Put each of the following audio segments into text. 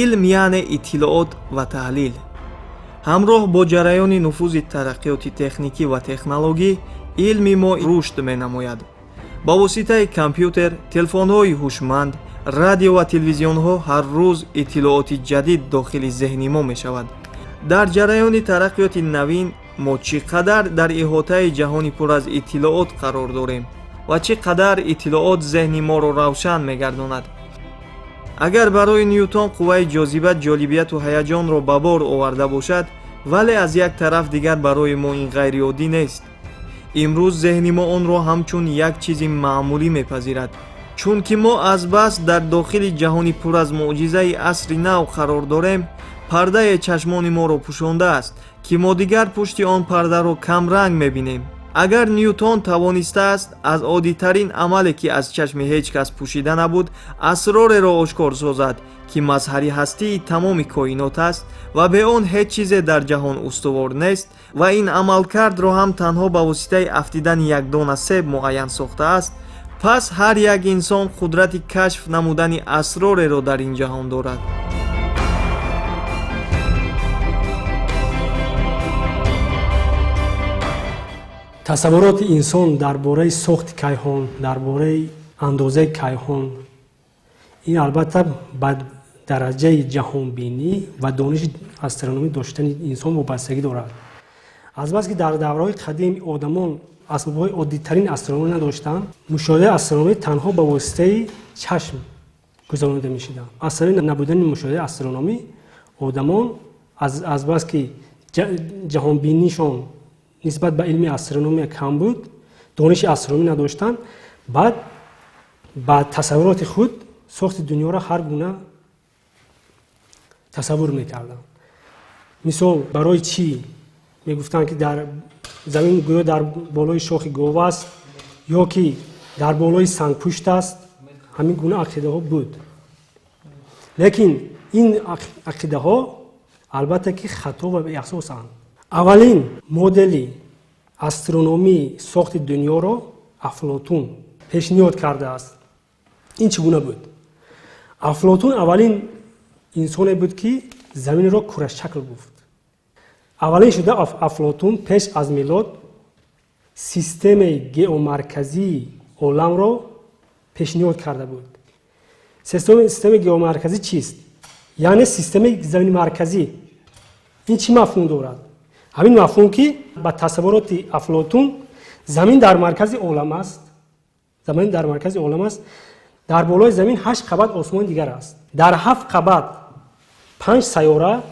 Илм яъне иттилоот ва таҳлил. Ҳамроҳ бо ҷараёни нуфузи тараққиёти техникӣ ва технологӣ илми мо рушд менамояд. Ба воситаи компютер, телефонҳои ҳушманд, радио ва телевизионҳо ҳар рӯз иттилооти ҷадид дохили зеҳни мо мешавад. Дар ҷараёни тараққиёти навин мо чӣ қадар дар иҳотаи ҷаҳони пур аз иттилоот қарор дорем ва чӣ қадар иттилоот зеҳни моро равшан мегардонад. Агар барои Ньютон қувваи ҷозиба ҷолибияту ҳаяҷонро ба бор оварда бошад, вале аз як тараф дигар барои мо ин ғайриоддӣ нест. Имрӯз зеҳни мо онро ҳамчун як чизи маъмулӣ мепазирад, чунки мо азбас дар дохили ҷаҳони пур аз мӯъҷизаи асри нав қарор дорем, пардае чашмони моро пӯшондааст, ки мо дигар пушти он пардаро камранг мебинем. Агар Ньютон тавонистааст аз оддитарин амале, ки аз чашми ҳеҷ кас пӯшида набуд, асрореро ошкор созад, ки мазҳари ҳастии тамоми коинот аст ва бе он ҳеҷ чизе дар ҷаҳон устувор нест ва ин амалкардро ҳам танҳо ба воситаи афтидани як дона себ муайян сохтааст, пас ҳар як инсон қудрати кашф намудани асрореро дар ин ҷаҳон дорад. Тасаввуроти инсон дар бораи сохти кайҳон, дар бораи андозаи кайҳон, ин албатта ба дараҷаи ҷаҳонбинӣ ва дониши астрономӣ доштани инсон вобастагӣ дорад. Азбаски дар давраҳои қадим одамон асбобҳои оддитарин астрономӣ надоштанд, мушоҳидаи астрономӣ танҳо ба воситаи чашм гузаронида мешуданд. Аз сабаби набудани мушоҳидаи астрономӣ одамон азбаски ҷаҳонбинишон нисбат ба илми астрономия кам буд, дониши астрономӣ надоштанд, баъд ба тасаввуроти худ сохти дунёро ҳар гуна тасаввур мекарданд. Мисол, барои чӣ мегуфтанд, ки дар замин гӯё дар болои шохи гов аст ё ки дар болои сангпушт аст, ҳамин гуна ақидаҳо буд. Лекин ин ақидаҳо албатта ки хато ва беасосанд. Аввалин модели астрономии сохти дунёро Афлотун пешниҳод кардааст. Ин чӣ гуна буд? Афлотун аввалин инсоне буд, ки заминро курашакл гуфт. Аввалин шуда Афлотун пеш аз милод системаи геомарказии оламро пешниҳод карда буд. Системаи геомарказӣ чист? Яъне системаи заминмарказӣ. Ин чӣ мафҳум дорад? Ҳамин мафҳум, ки ба тасаввуроти Афлотун замин дар маркази олам аст, замин дар маркази олам аст, дар болои замин ҳашт қабат осмони дигар аст, дар ҳафт қабат панҷ сайёра,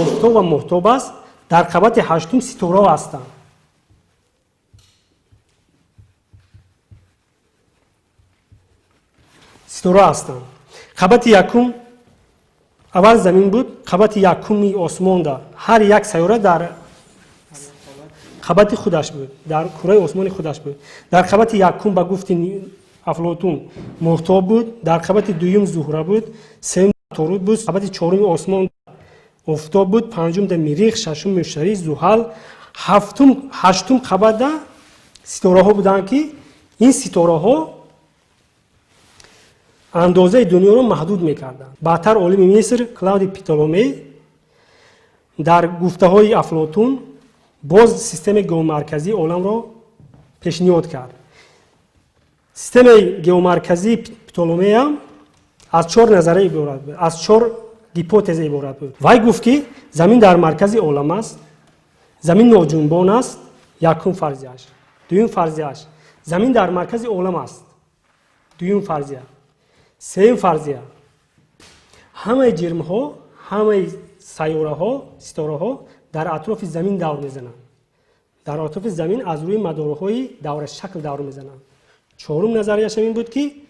офтоб ва моҳтоб аст, дар қабати ҳаштум ситораҳо ҳастанд. Ситора ҳастанд. Қабати якум аввал замин буд, қабати якуми осмонда ҳар як сайёра дар қабати худаш буд, дар кураи осмони худаш буд. Дар қабати якум, ба гуфти Афлотун, моҳтоб буд, дар қабати дуюм Зуҳра буд, сеюм Уторуд буд, қабати чоруми осмон офтоб буд, панҷум да Мирих, шашум Муштарӣ, Зуҳал, ҳафтум, ҳаштум қабатда ситораҳо буданд, ки ин ситораҳо андозаи дунёро маҳдуд мекарданд. Баъдтар олими Миср Клавдий Птоломей дар гуфтаҳои Афлотун боз системаи геомарказии оламро пешниҳод кард. Системаи геомарказии Птоломеям аз чор назария иборат буд, аз чор гипотеза иборат буд. Вай гуфт, ки замин дар маркази олам аст, замин ноҷунбон аст, якум фарзияш. Дуюм фарзияш: замин дар маркази олам аст, дуюм фарзия. Сеюм фарзия: ҳамаи ҷирмҳо, ҳамаи сайёраҳо, ситораҳо дар атрофи замин давр мезананд, дар атрофи замин аз рӯи мадорҳои даврашакл давр мезананд. Чорум назарияшам ин буд, ки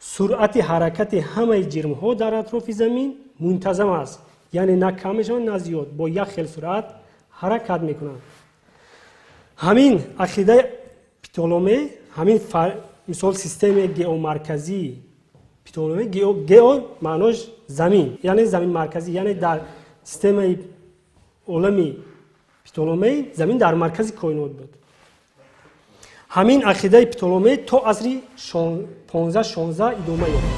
суръати ҳаракати ҳамаи ҷирмҳо дар атрофи замин мунтазам аст, яъне на кам мешаванд, на зиёд, бо як хел суръат ҳаракат мекунанд. Ҳамин ақидаи Птоломей, ҳамин мисол системаи геомарказии Птоломей, гео маънош замин, яъне заминмарказӣ, яъне дар системаи олами Птоломей замин дар маркази коинот буд. Ҳамин ақидаи Птоломей то асри 15-16 идома ёфт.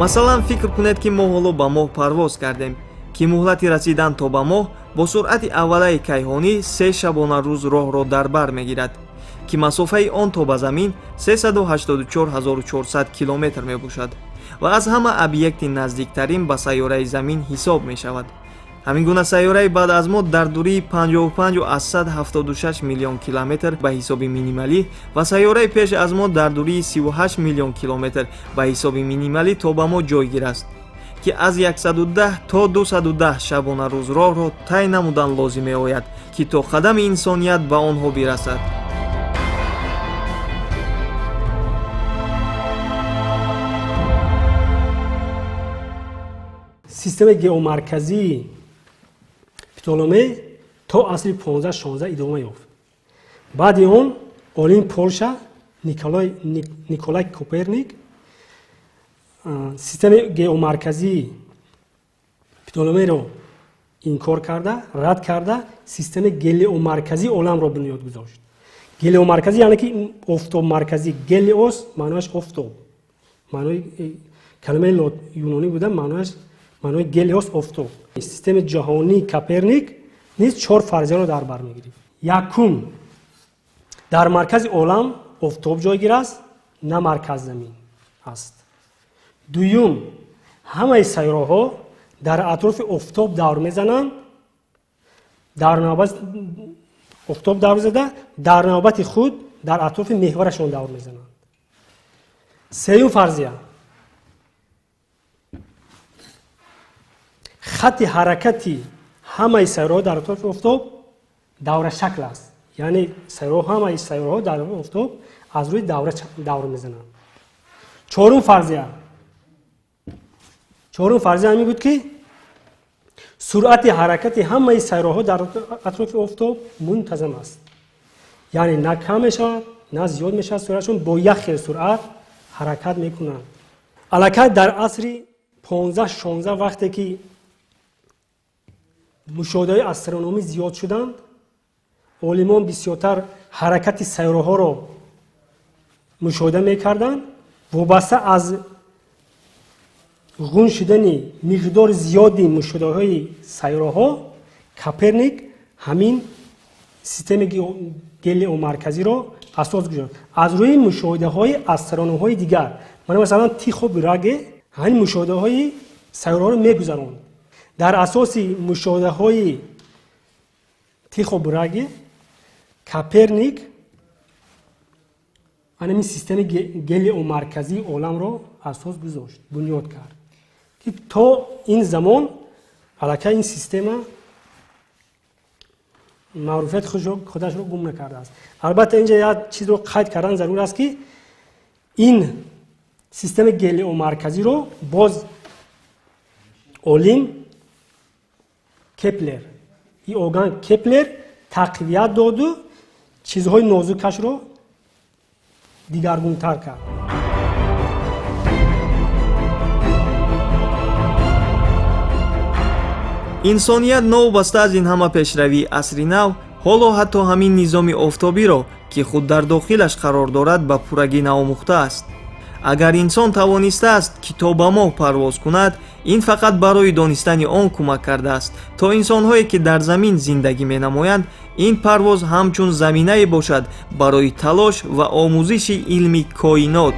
Масалан, фикр кунед, ки мо ҳоло ба моҳ парвоз кардем, ки муҳлати расидан то ба моҳ бо суръати аввалаи кайҳонӣ 3 шабона рӯз роҳро дар бар мегирад, ки масофаи он то ба замин 384 400 километр мебошад ва аз ҳама объекти наздиктарин ба сайёраи замин ҳисоб мешавад. Ҳамин гуна сайёраи баъд аз мо дар дурии 55,76 миллион километр ба ҳисоби минималӣ ва сайёраи пеш аз мо дар дурии 38 миллион километр ба ҳисоби минималӣ то ба мо ҷойгир аст, ки аз 110 то 210 шабона рӯз роҳро тай намудан лозим меояд, ки то қадами инсоният ба онҳо бирасад. Системаи геомарказии Птоломей то асри 15-16 идома ёфт. Баъди он олими Полша Николай Коперник системаи геомарказии Птоломейро инкор карда, рад карда, системаи гелиомарказии оламро бунёд гузошт. Гелиомарказӣ, яъне ки офтобмарказӣ. Гелиос маънояш офтоб, маънои калимаи юнонӣ буда, маънояш, маънои гелиос офтоб. Системаи ҷаҳонии Коперник низ чор фарзияро дар бар мегирифт. Якум, дар маркази олам офтоб ҷойгир аст, на марказ замин аст. Дуюм, ҳамаи сайёраҳо дар атрофи офтоб давр мезананд, дар навбат офтоб давр зада, дар навбати худ дар атрофи меҳварашон давр мезананд. Сеюм фарзия, хатти ҳаракати ҳамаи сайёраҳо дар атрофи офтоб даврашакл аст, яъне ҳамаи сайёраҳо дар атрофи офтоб аз рӯи давра давр мезананд. Чорум фарзия ҳамин буд, ки суръати ҳаракати ҳамаи сайёраҳо дар атрофи офтоб мунтазам аст, яъне на кам мешавад, на зиёд мешавад суръатшон, бо як хел суръат ҳаракат мекунанд. Аллакай дар асри 15-16, вақте ки мушоҳидаҳои астрономӣ зиёд шуданд, олимон бисёртар ҳаракати сайёраҳоро мушоҳида мекарданд. Вобаста аз ғун шудани миқдори зиёди мушоҳидаҳои сайёраҳо, Коперник ҳамин системаи гелиомарказиро асос гузошт аз рӯи мушоҳидаҳои астрономҳои дигар. Мана, масалан, Тихо Браге ҳамин мушоҳидаҳои сайёраҳоро мегузаронд. Дар асоси мушоҳидаҳои Тихо Браге Коперник ҳамин системаи гелиомарказии оламро асос гузошт, бунёд кард, ки то ин замон аллакай ин система маъруфияти худашро гум накардааст. Албатта, инҷа як чизро қайд кардан зарур аст, ки ин системаи гелиомарказиро боз олим Кеплер, Иоганн Кеплер тақвият доду чизҳои нозукашро дигаргунтар кард. Инсоният новобаста аз ин ҳама пешравии асри нав, ҳоло ҳатто ҳамин низоми офтобиро, ки худ дар дохилаш қарор дорад, ба пуррагӣ наомӯхтааст. Агар инсон тавонистааст, ки то ба моҳ парвоз кунад, ин фақат барои донистани он кӯмак кардааст, то инсонҳое, ки дар замин зиндагӣ менамоянд, ин парвоз ҳамчун заминае бошад барои талош ва омӯзиши илми коинот.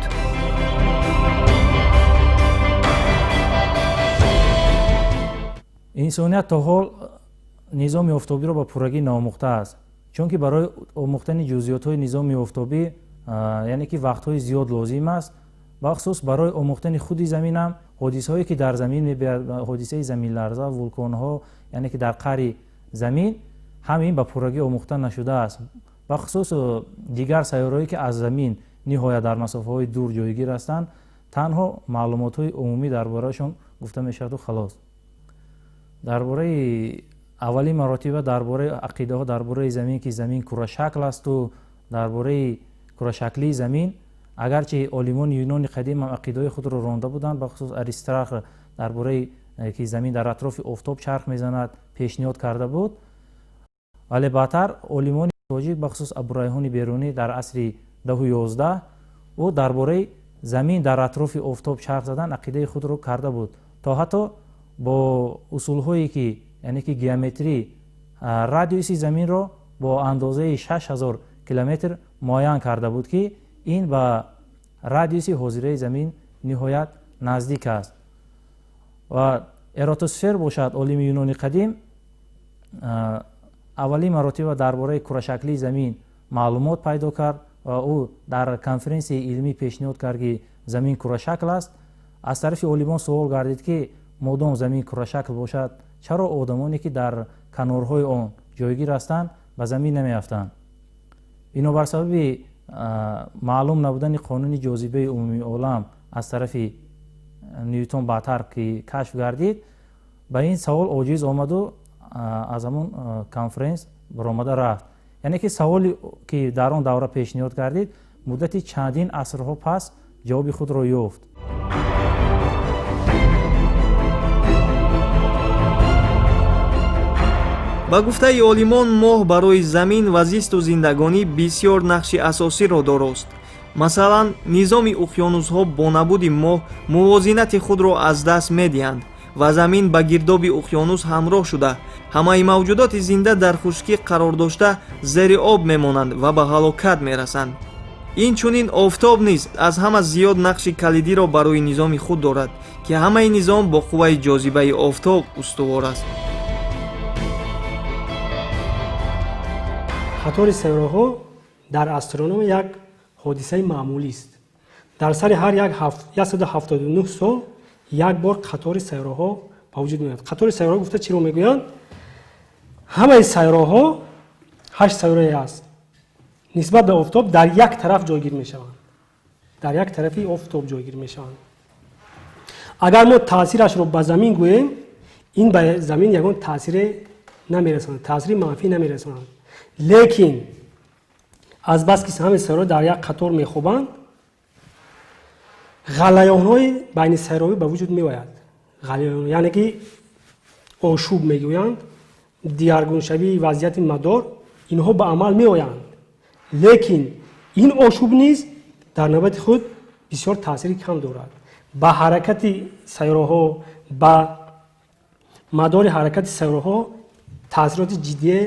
Инсоният то ҳол низоми офтобиро ба пуррагӣ наомӯхтааст, чунки барои омӯхтани ҷузъиётҳои низоми офтобӣ, яъне ки вақтҳои зиёд лозим аст. Бахусус барои омӯхтани худи заминам, ҳодисаҳое, ки дар замин мебиёяд, ҳодисаи заминларза, вулконҳо, яъне ки дар қаъри замин ҳамин ба пуррагӣ омӯхта нашудааст. Бахусус дигар сайёраҳое, ки аз замин ниҳоят дар масофаҳои дур ҷойгир ҳастанд, танҳо маълумотҳои умумӣ дар бораашон гуфта мешаваду халос. Дар бораи аввалин маротиба, дар бораи ақидаҳо дар бораи замин, ки замин курашакл асту дар бораи курашаклии замин, агарчи олимони юнони қадим ҳам ақидаҳои худро ронда буданд, бахусус Аристарх дар бораи ки замин дар атрофи офтоб чарх мезанад пешниҳод карда буд, вале баъдтар олимони тоҷик, бахусус Абурайҳони Берунӣ дар асри 10-у 11, ӯ дар бораи замин дар атрофи офтоб чарх задан ақидаи худро карда буд, то ҳатто бо усулҳое ки яъне ки геометрӣ радиуси заминро бо андозаи 6000 километр муайян карда буд, ки ин ба радиуси ҳозираи замин ниҳоят наздик аст. Ва Эратосфер бошад, олими юнони қадим, аввалин маротиба дар бораи курашаклии замин маълумот пайдо кард ва ӯ дар конференсияи илмӣ пешниҳод кард, ки замин курашакл аст. Аз тарафи олимон суол гардид, ки модом замин курашакл бошад, чаро одамоне ки дар канорҳои он ҷойгир ҳастанд ба замин намеафтанд? Бинобар сабаби маълум набудани қонуни ҷозибаи умумии олам аз тарафи Ньютон баъдтар ки кашф гардид, ба ин савол оҷиз омаду аз ҳамон конференс баромада рафт. Яъне ки саволе ки дар он давра пешниҳод гардид, муддати чандин асрҳо пас ҷавоби худро ёфт. Ба гуфтаи олимон, моҳ барои замин ва зисту зиндагонӣ бисёр нақши асосиро дорост. Масалан, низоми уқёнусҳо бо набуди моҳ мувозинати худро аз даст медиҳанд ва замин ба гирдоби уқёнус ҳамроҳ шуда, ҳамаи мавҷудоти зинда дар хушкӣ қарор дошта зери об мемонанд ва ба ҳалокат мерасанд. Инчунин офтоб низ аз ҳама зиёд нақши калидиро барои низоми худ дорад, ки ҳамаи низом бо қувваи ҷозибаи офтоб устувор аст. Қатори сайёраҳо дар астрономия як ҳодисаи маъмулист. Дар сари ҳар 179 сол як бор қатори сайёраҳо ба вуҷуд меояд. Қатори сайёраҳо гуфта чиро мегӯянд? Ҳамаи сайёраҳо 8 сайёрае аст, нисбат ба офтоб дар як тараф ҷойгир мешаванд, дар як тарафи офтоб ҷойгир мешаванд. Агар мо таъсирашро ба замин гӯем, ин ба замин ягон таъсире намерасонад, таъсири манфӣ намерасонад. Лекин азбаски ҳамаи сайёраҳо дар як қатор мехобанд, ғалаёнҳои байнисайёравӣ ба вуҷуд меояд. Ғалаён яъне ки ошӯб мегӯянд, дигаргуншавии вазъияти мадор, инҳо ба амал меоянд. Лекин ин ошӯб низ дар навбати худ бисёр таъсири кам дорад. Ба ҳаракати сайёраҳо, ба мадори ҳаракати сайёраҳо таъсироти ҷиддие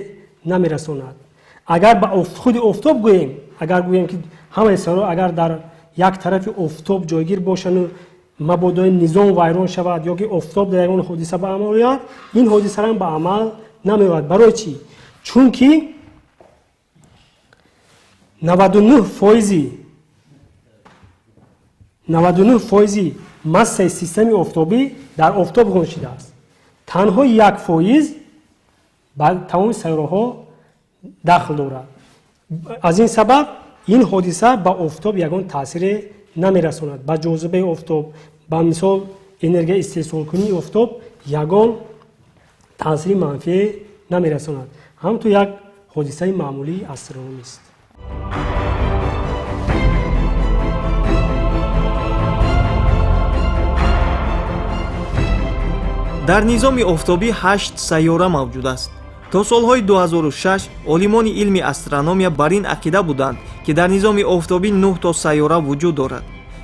намерасонад. Агар ба худи офтоб гӯем, агар гӯем ки ҳамаи сайёраҳо агар дар як тарафи офтоб ҷойгир бошанду мабодои низом вайрон шавад ё ки офтоб дар ягон ҳодиса ба амал ояд, ин ҳодисаам ба амал намеояд. Барои чӣ? Чунки 99% массаи системаи офтобӣ дар офтоб гунҷидааст. Танҳо 1% ба тамоми сайёраҳо дахл дорад. Аз ин сабаб ин ҳодиса ба офтоб ягон таъсире намерасонад. Ба ҷозибаи офтоб, ба мисол энергияи истеҳсолкунии офтоб ягон таъсири манфие намерасонад. Ҳамту як ҳодисаи маъмулии астрономист. Дар низоми офтобӣ 8 сайёра мавҷуд аст. То солҳои 2006 олимони илми астрономия бар ин ақида буданд, ки дар низоми офтобӣ 9 то сайёра вуҷуд дорад.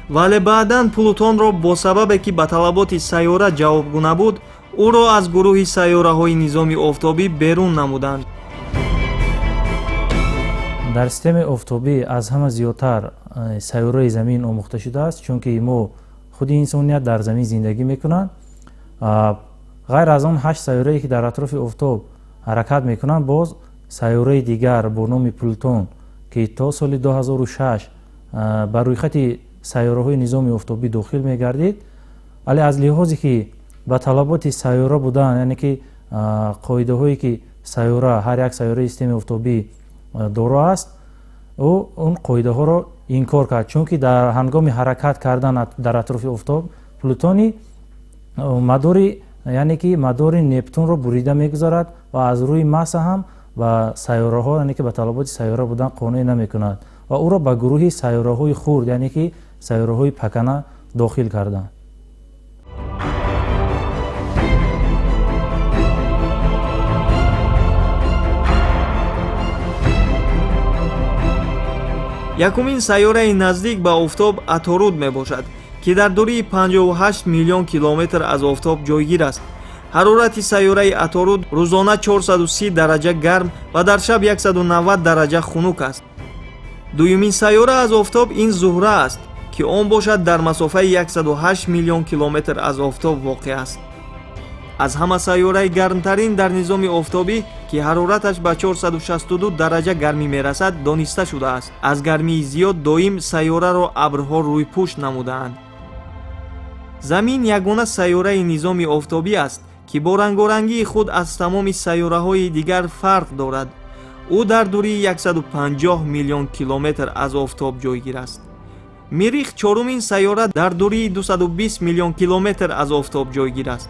Вале баъдан Плутонро бо сабабе ки ба талаботи сайёра ҷавобгӯ набуд, ӯро аз гурӯҳи сайёраҳои низоми офтобӣ берун намуданд. Дар системаи офтобӣ аз ҳама зиёдтар сайёраи замин омӯхта шудааст, чунки мо худи инсоният дар замин зиндагӣ мекунанд. Ғайр аз он 8 сайёрае ки дар атрофи офтоб ҳаракат мекунанд, боз сайёраи дигар бо номи Плутон, ки то соли 2006 ба рӯйхати сайёраҳои низоми офтобӣ дохил мегардид, вале аз лиҳозе ки ба талаботи сайёра будан, яъне ки қоидаҳое ки сайёра, ҳар як сайёраи системаи офтобӣ доро аст, ӯ он қоидаҳоро инкор кард, чунки дар ҳангоми ҳаракат кардан дар атрофи офтоб Плутони мадори, яъне ки мадори Нептунро бурида мегузарад ва аз рӯи масса ҳам ба сайёраҳо, яъне ки ба талаботи сайёра будан қонеъ намекунад ва ӯро ба гурӯҳи сайёраҳои хурд, яъне ки сайёраҳои пакана дохил карданд. Якумин сайёраи наздик ба офтоб Аторуд мебошад, ки дар дурии 58 миллион километр аз офтоб ҷойгир аст. Ҳарорати сайёраи Аторуд рӯзона 430 дараҷа гарм ва дар шаб 190 дараҷа хунук аст. Дуюмин сайёра аз офтоб ин Зуҳра аст, ки он бошад дар масофаи 108 миллион километр аз офтоб воқеъ аст. Аз ҳама сайёраи гармтарин дар низоми офтобӣ, ки ҳарораташ ба 462 дараҷа гармӣ мерасад, дониста шудааст. Аз гармии зиёд доим сайёраро абрҳо рӯйпӯш намудаанд. Замин ягона сайёраи низоми офтобӣ аст, ки бо рангорангии худ аз тамоми сайёраҳои дигар фарқ дорад. Ӯ дар дурии 150 миллион километр аз офтоб ҷойгир аст. Мирих чорумин сайёра дар дурии 220 миллион километр аз офтоб ҷойгир аст.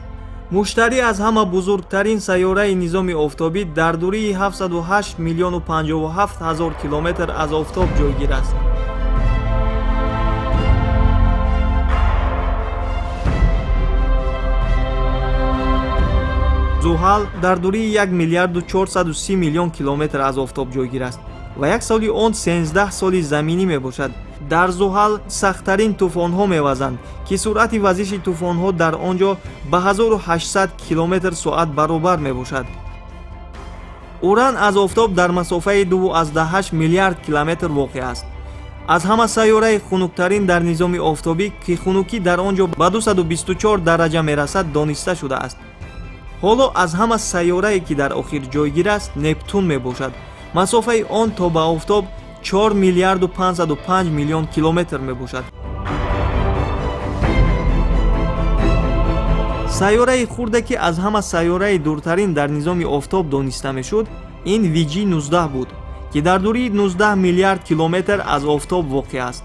Муштарӣ аз ҳама бузургтарин сайёраи низоми офтобӣ дар дурии 708 миллиону 57 ҳазор километр аз офтоб ҷойгир аст. Зуҳал дар дурии 1 миллиарду 430 миллион километр аз офтоб ҷойгир аст ва як соли он 13 соли заминӣ мебошад. Дар Зуҳал сахттарин тӯфонҳо мевазанд, ки суръати вазиши тӯфонҳо дар он ҷо ба 1800 километр соат баробар мебошад. Уран аз офтоб дар масофаи 2,8 миллиард километр воқеъ аст. Аз ҳама сайёраи хунуктарин дар низоми офтобӣ, ки хунукӣ дар он ҷо ба 224 дараҷа мерасад, дониста шудааст. Ҳоло аз ҳама сайёрае, ки дар охир ҷойгир аст, Нептун мебошад. Масофаи он то ба офтоб 4 миллиарду 505 миллион километр мебошад. Сайёраи хурде, ки аз ҳама сайёраи дуртарин дар низоми офтоб дониста мешуд, ин VG19 буд, ки дар дурии 19 миллиард километр аз офтоб воқеъ аст.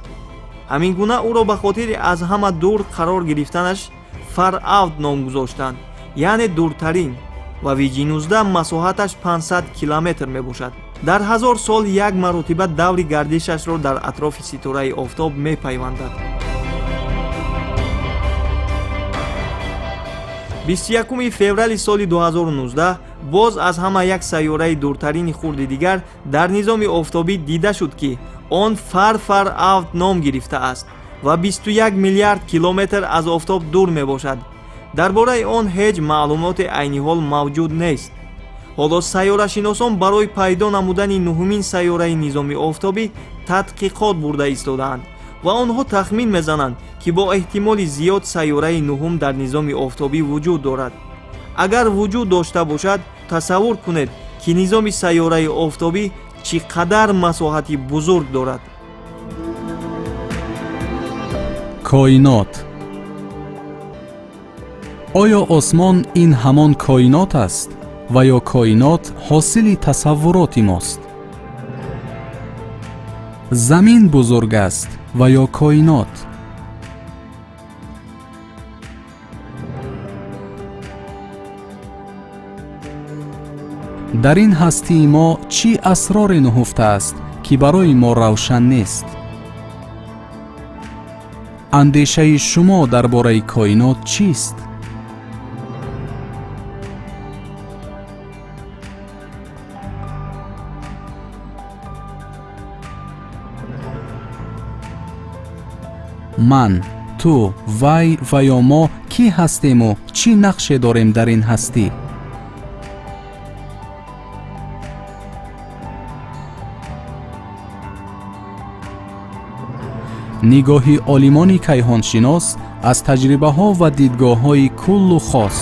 Ҳамин гуна ӯро ба хотири аз ҳама дур қарор гирифтанаш Фар-Аут ном гузоштанд, яъне дуртарин, ва VG19 масоҳаташ 500 километр мебошад. Дар 1000 сол як маротиба даври гардишашро дар атрофи ситораи офтоб мепайвандад. 21 феврали соли 2019 боз аз ҳама як сайёраи дуртарини хурди дигар дар низоми офтобӣ дида шуд, ки он Фар-Фар-Аут ном гирифтааст ва 21 миллиард километр аз офтоб дур мебошад. Дар бораи он ҳеҷ маълумоте айни ҳол мавҷуд нест. Ҳоло сайёрашиносон барои пайдо намудани нуҳумин сайёраи низоми офтобӣ тадқиқот бурда истодаанд ва онҳо тахмин мезананд, ки бо эҳтимоли зиёд сайёраи нуҳум дар низоми офтобӣ вуҷуд дорад. Агар вуҷуд дошта бошад, тасаввур кунед, ки низоми сайёраи офтобӣ чӣ қадар масоҳати бузург дорад. Коинот. Оё осмон ин ҳамон коинот аст ва ё коинот ҳосили тасаввуроти мост? Замин бузург аст ва ё коинот? Дар ин ҳастии мо чӣ асроре нуҳуфта аст, ки барои мо равшан нест? Андешаи шумо дар бораи коинот чист? Ман, ту, вай ва ё мо кӣ ҳастему чӣ нақше дорем дар ин ҳастӣ? Нигоҳи олимони кайҳоншинос аз таҷрибаҳо ва дидгоҳҳои куллу хос.